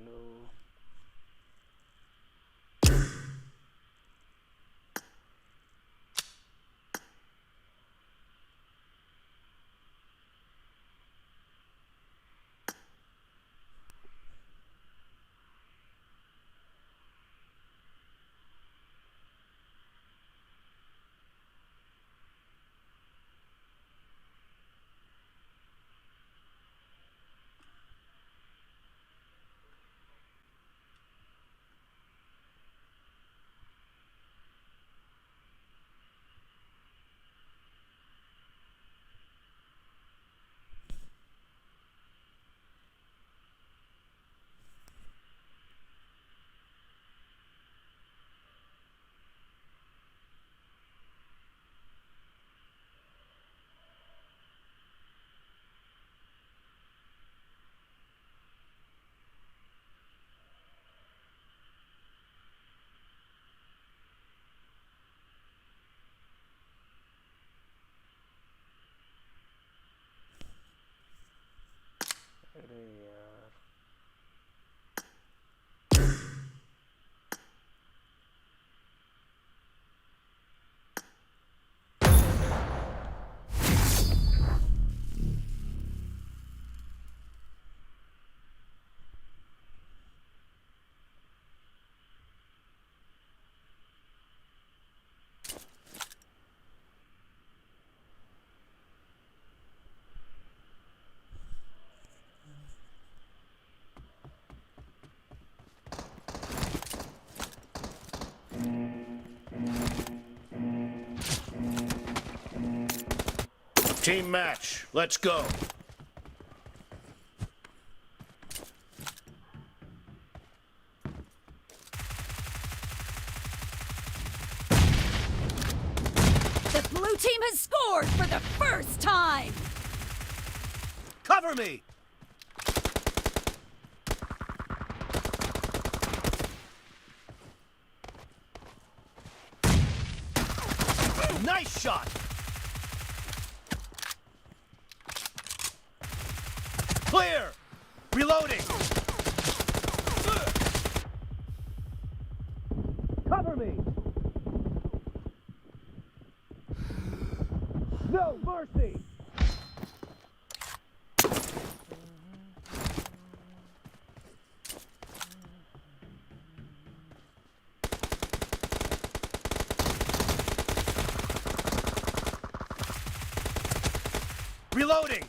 Hello अरे यार Team match, let's go. The blue team has scored for the first time! Cover me! Nice shot! Clear! Reloading! Cover me! No mercy! Reloading!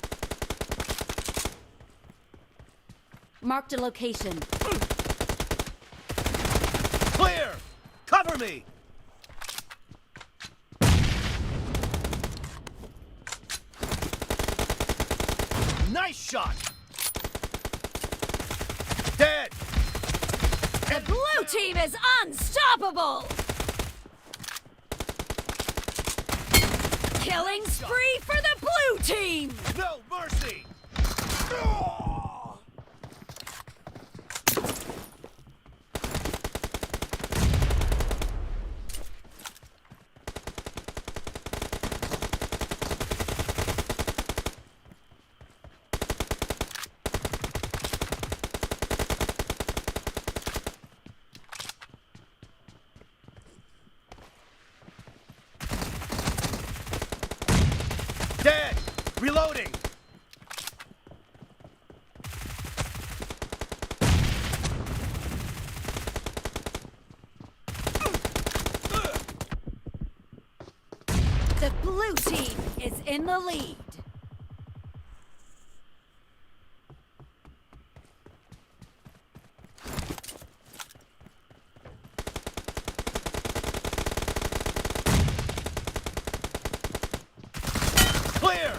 Marked a location. Clear! Cover me! Nice shot! Dead! The blue team is unstoppable! Killing spree for the blue team! No mercy! Dead! Reloading! The blue team is in the lead. Clear!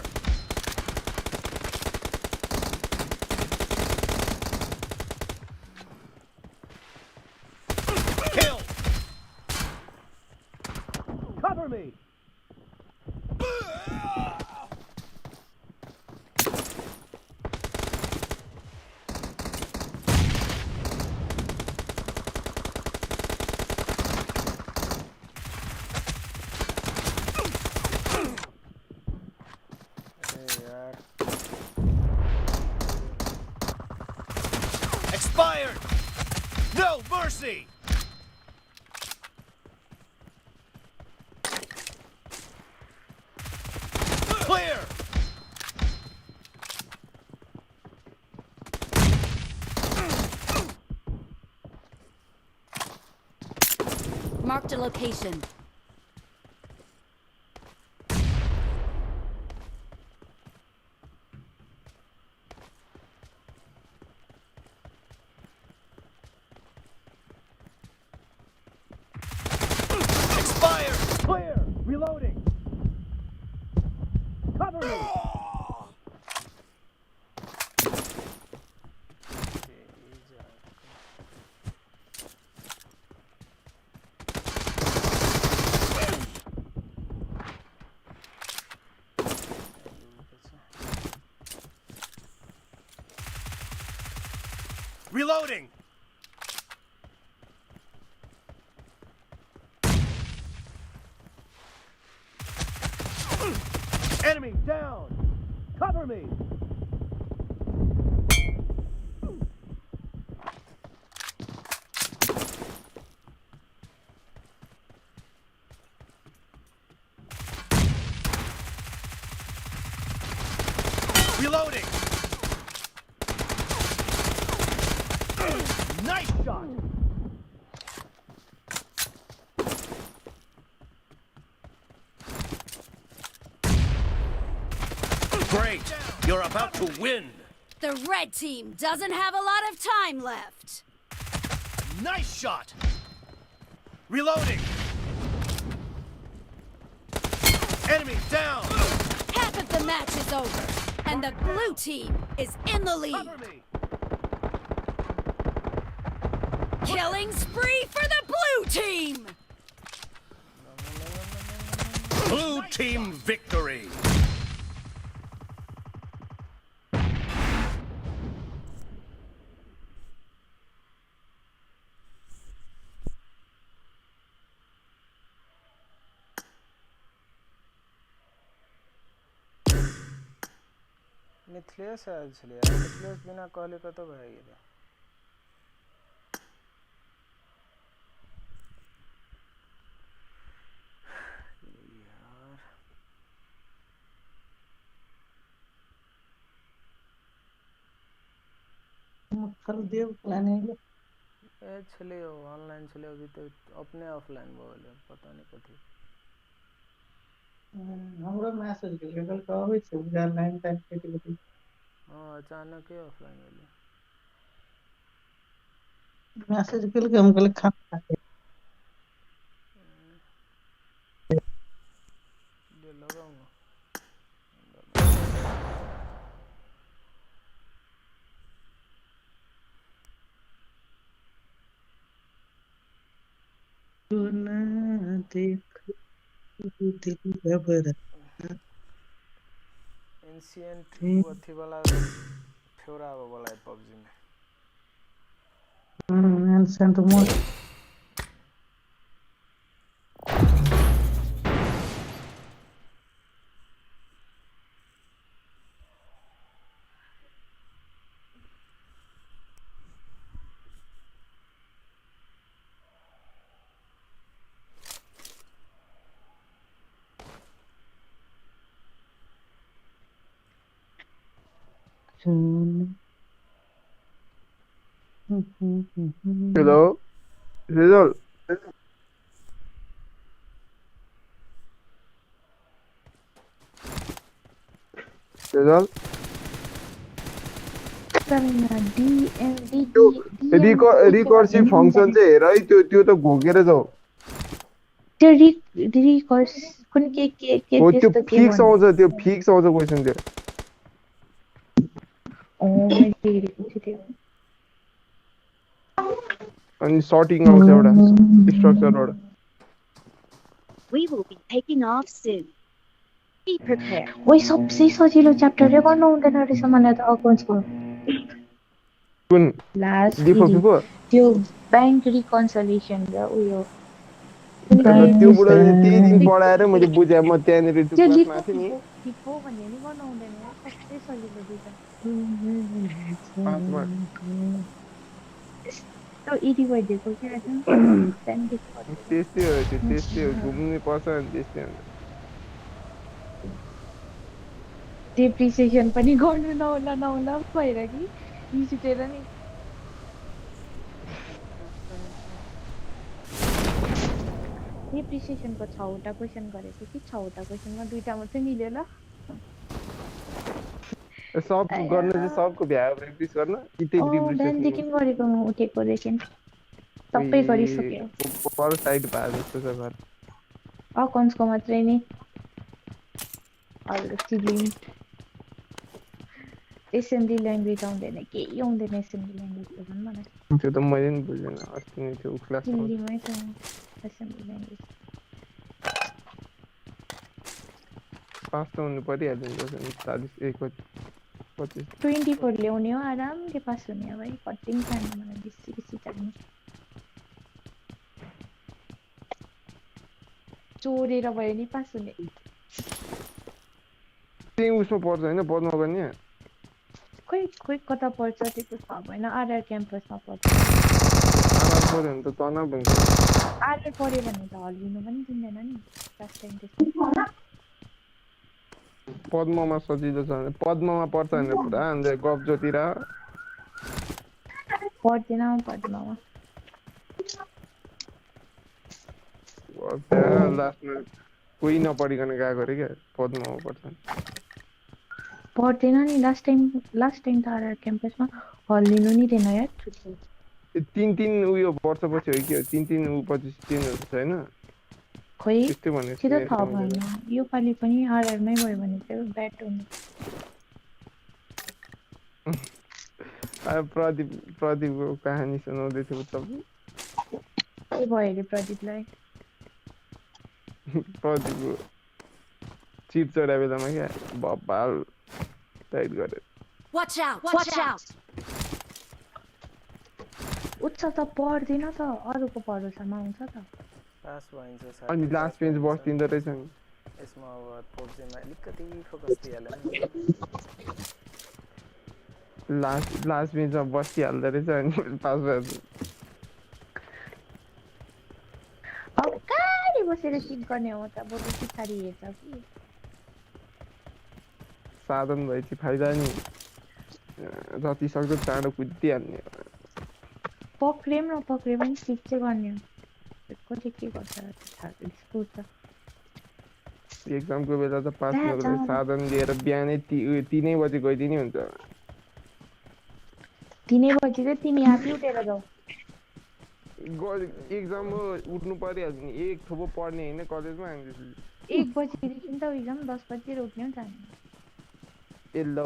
Kill! Cover me! Expired! No mercy! Clear! Marked a location. Expired! Clear! Reloading! Cover me! Reloading! Enemy down! Cover me! Reloading! Nice shot! Great! You're about to win! The red team doesn't have a lot of time left. Nice shot! Reloading! Enemy down! Half of the match is over, and the blue team is in the lead. Cover me! Killing spree for the blue team! Blue team victory! Mithilesh है इसलिए मिथिलेश बिना कहले का तो भाई ये यार call देव plan है ए चले ऑनलाइन चले अभी तो अपने ऑफलाइन बोले पता नहीं कथी हमरो मैसेज के कल कहबै छै उधर 9 टाइम के हां अचानक ही ऑफलाइन बोले मैसेज के हम कल खाना दे लगाऊंगा तू ना देख दिल घबरा एंशिएंट अथी वाला फेवरा वाला है पबजी में एंशिएंट मोड Hello, Rizal. Rizal. Recursive function चाहिँ हेर है त्यो त घोकेर जाऊ त्यो रिकर्स कुन के हो त्यो फिक्स आउँछ क्वेशन त्यो अनि सर्टिङ आउँछ एउटा स्ट्रक्चरबाट We will be taking off soon. Be prepared. ओइ सबसे सजिलो च्याप्टरै गर्नु हुँदैन रहेछ मलाई त अकाउन्ट्सको कुन लास्ट डिफो त्यो बैंक रिकन्सिलिएसन र उयो त्यो बुढा त्यही दिन पढाएर मैले बुझे म त्यहाँनेर त्यो क्लासमा थिएँ नि डिफो भन्ने नि गर्नु हुँदैन सबसे सजिलो दिन्छ यस्तो इडी भइदिएको क्या आज त्यहाँदेखि त्यस्तै हो त्यो त्यस्तै हो घुम्नु पर्छ नि त्यस्तै हुन्छ डेप्रिसिएसन पनि गर्नु नहुला भएर कि रिस उठेर नि डेप्रिसिएसनको 6वटा क्वेसन गरेको कि 6वटा क्वेसनमा 2टा मात्रै मिल्यो ल सब गर्न चाहिँ सबको भ्या प्र्याक्टिस गर्न कि त्यही बिहानदेखि डिप्रिसिएसन गरेको उठेकोदेखि सबै गरिसक्यो पर टाइट भए जस्तो छ घर अकाउन्ट्सको मात्रै नि अरू सिलिङ एसेम्ब्ली ल्याङ्ग्वेज आउँदैन केही आउँदैन एसेम्ब्ली ल्याङ्ग्वेजको भन् मलाई त्यो त मैले नि बुझेन अस्ति नै थियो क्लासमा हिन्दीमै छ एसेम्ब्ली ल्याङ्ग्वेज पास त हुनु परिहाल्यो नि 40 24 ल्याउने हो आरामले पास हुने हो भाइ कटिङ चाहिने मलाई बेसी चाहिने चोरेर भयो नि पास हुने त्यही उसमा पर्छ होइन पद्मकन्या खोइ कता पर्छ त्यो त थाहा भएन आरआर क्याम्पसमा पर्छ आराम पऱ्यो भने त तनाव हुन्छ आरआर पऱ्यो भने त हल्लिनु पनि दिँदैन नि लास्ट टाइम त्यस्तो पद्ममा सजिलो छ भने पद्ममा पर्छ भने पुरा अन्त गफजोतिर पर्दैन पद्ममा लास्टमा कोही नपढिकन गएको अरे क्या पद्ममा पर्छ पर्दैन नि लास्ट टाइम त आरआर क्याम्पसमा हल्लिनु नि दिएन यार 3 उयो वर्षपछि हो कि 3 ऊ पछि चेन्ज हुन्छ होइन खोइ त्यस्तै भने त्यो त थाहा भएन यो पालि पनि आरआरमै भयो भने चाहिँ ब्याट हुने प्रदीपको कहानी सुनाउँदै थियो तपाईँ के भयो अरे प्रदीपलाई प्रदीपको चिप चढा बेलामा क्या भपाल टाइट गरेर Watch out! Watch उच्च out! त पर्दैन त अरूको भरोसामा हुन्छ त पास भइन्छ सायद अनि लास्ट बेन्च बस्दिँदो रहेछ नि यसमा अब पब्जीमा अलिकति फोकस दिइहाल्यो नि लास्ट बेन्चमा बसिहाल्दो रहेछ अनि पास भएछ अब कहाँ बसेर किक गर्ने हो त बरु पछाडि हेर्छ कि साधन भएपछि फाइदा नि जति सक्दो चाँडो कुदिहाल्ने पक्रे पनि किक चाहिँ गर्ने हो कति के गर्छ स्कुल त एक्जामको बेला त पास नगरेर साधन लिएर बिहानै 3 बजे गइदिने हुन्छ 3 बजी चाहिँ तिमी आफै उठेर जाऊ एक्जाम उठ्नु परिहाल्छ नि एक थोपो पढ्ने होइन कलेजमा हामी 1 बजीदेखि त एक्जाम 10 बजी उठ्ने हो जाने ए ल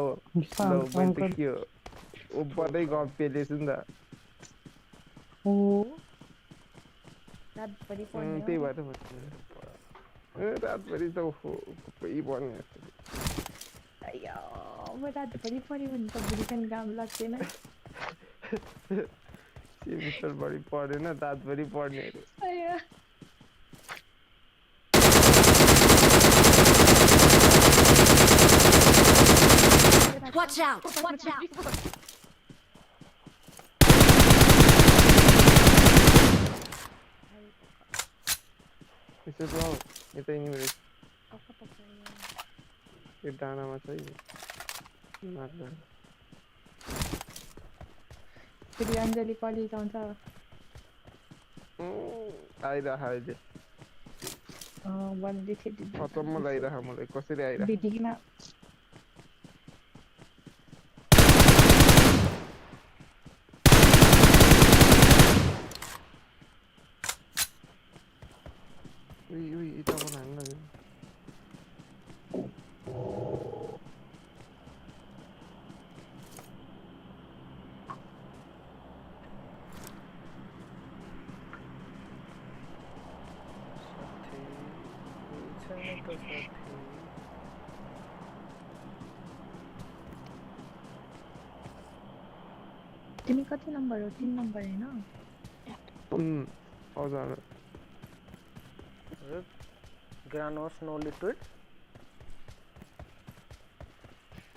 मैले त के हो ओपरै गफ पेलेछु नि त हो रातभरि पढ्ने त्यही भएर रातभरि त कोही पढ्ने अಯ್ಯೋ म रातभरि पढ्यो भने त भोलिसम्म काम लाग्दैन सेमिस्टर भरि पढेन रातभरि पढ्ने अಯ್ಯೋ Watch out! यसो जाऊ यतै नि यो डाँडामा छ फेरि अञ्जली कलेज आउँछ आइरह अहिले भन्दै थियो खतममा लागिरह मलाई कसरी आइरह भेटिकन उई यता पनि हान्न तिमी कति नम्बर हो 3 नम्बर हैन हजुर Granos no liquid.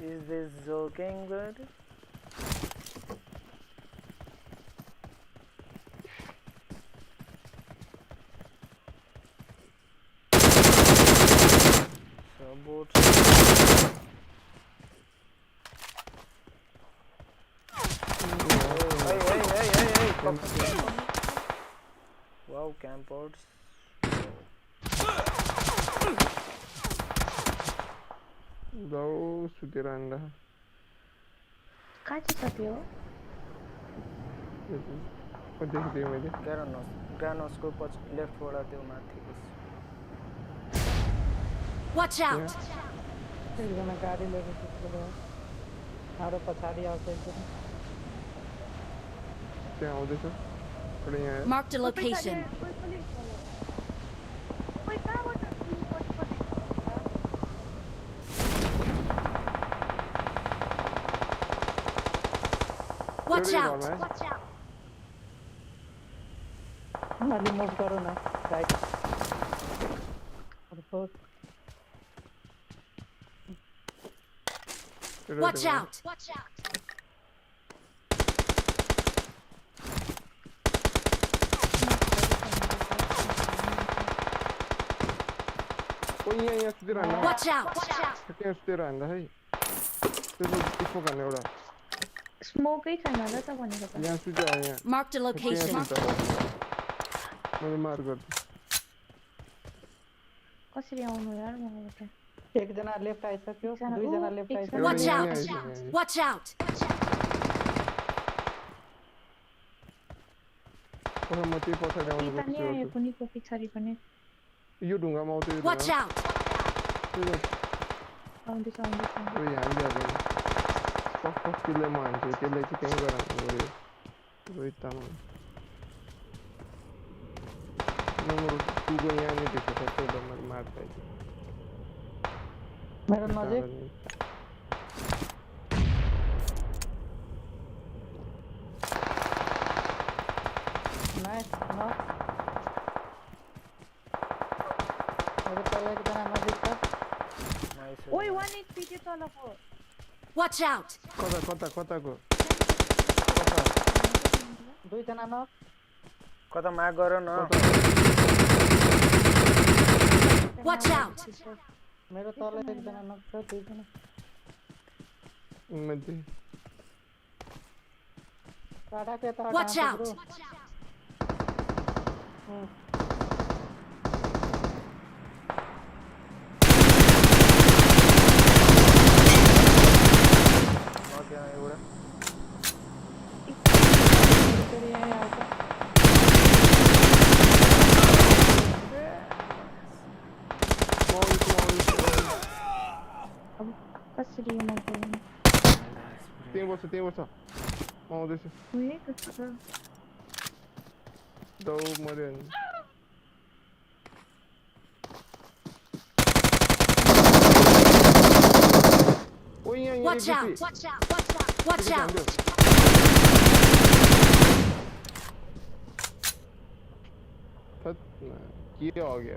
Is this joking, buddy? Boat wow campers जाऊ सुतेर आणला काय चिसत हो देखिदियो मैले ग्रानोस को लेफ्ट वाला त्यो माथि Watch out! एकजना गाडी लिएर सुत्यो हाम्रो पछाडि आउँछ एकजना त्यहाँ आउँदैछ एउटा यहाँ Marked a location. Watch out! अलि मुभ गरौ न राइट Watch out! यहाँ सुतेर हान्दा Watch out! त्यहाँ सुतेर हान्दा है त्यसको त्यसको गर्ने एउटा स्मोकै छैन होला त भनेको त यहाँ सुत्यो यहाँ Marked a location. मैले मार गर्छु कसरी आउनु यार मलाई त एकजना लेफ्ट आइसक्यो दुईजना लेफ्ट आइसक्यो Watch out! Watch out! म त्यही पछाडि आउनु पिता नि आयो कुनीको पछाडि पनि यो ढुङ्गामा आउँथ्यो Watch out! आउँदैछ यहाँ जाँदैन कसले म हान्छु त्यसलाई चाहिँ त्यहीँ गराउनु पऱ्यो रोहित तामाङ नम्बर 2 को यहाँनिर देख्छ सबै डम्बर मार्छ मेरो नजिक नाइस नो मेरो तल एकजना नजिक छ ओइ 1 HP थियो तलको Watch out! कताको दुईजना न कता माग गर न Watch out! मेरो तल एकजना न छ दुईजना मध्ये टाटा के टाटा Watch out! एउटा कसरी म गर्नु त्यही बस्छ म आउँदैछु ओइ कस्तो दौ मर्यो नि ओइ यहाँ Watch out! Watch out! Watch out! के हो गया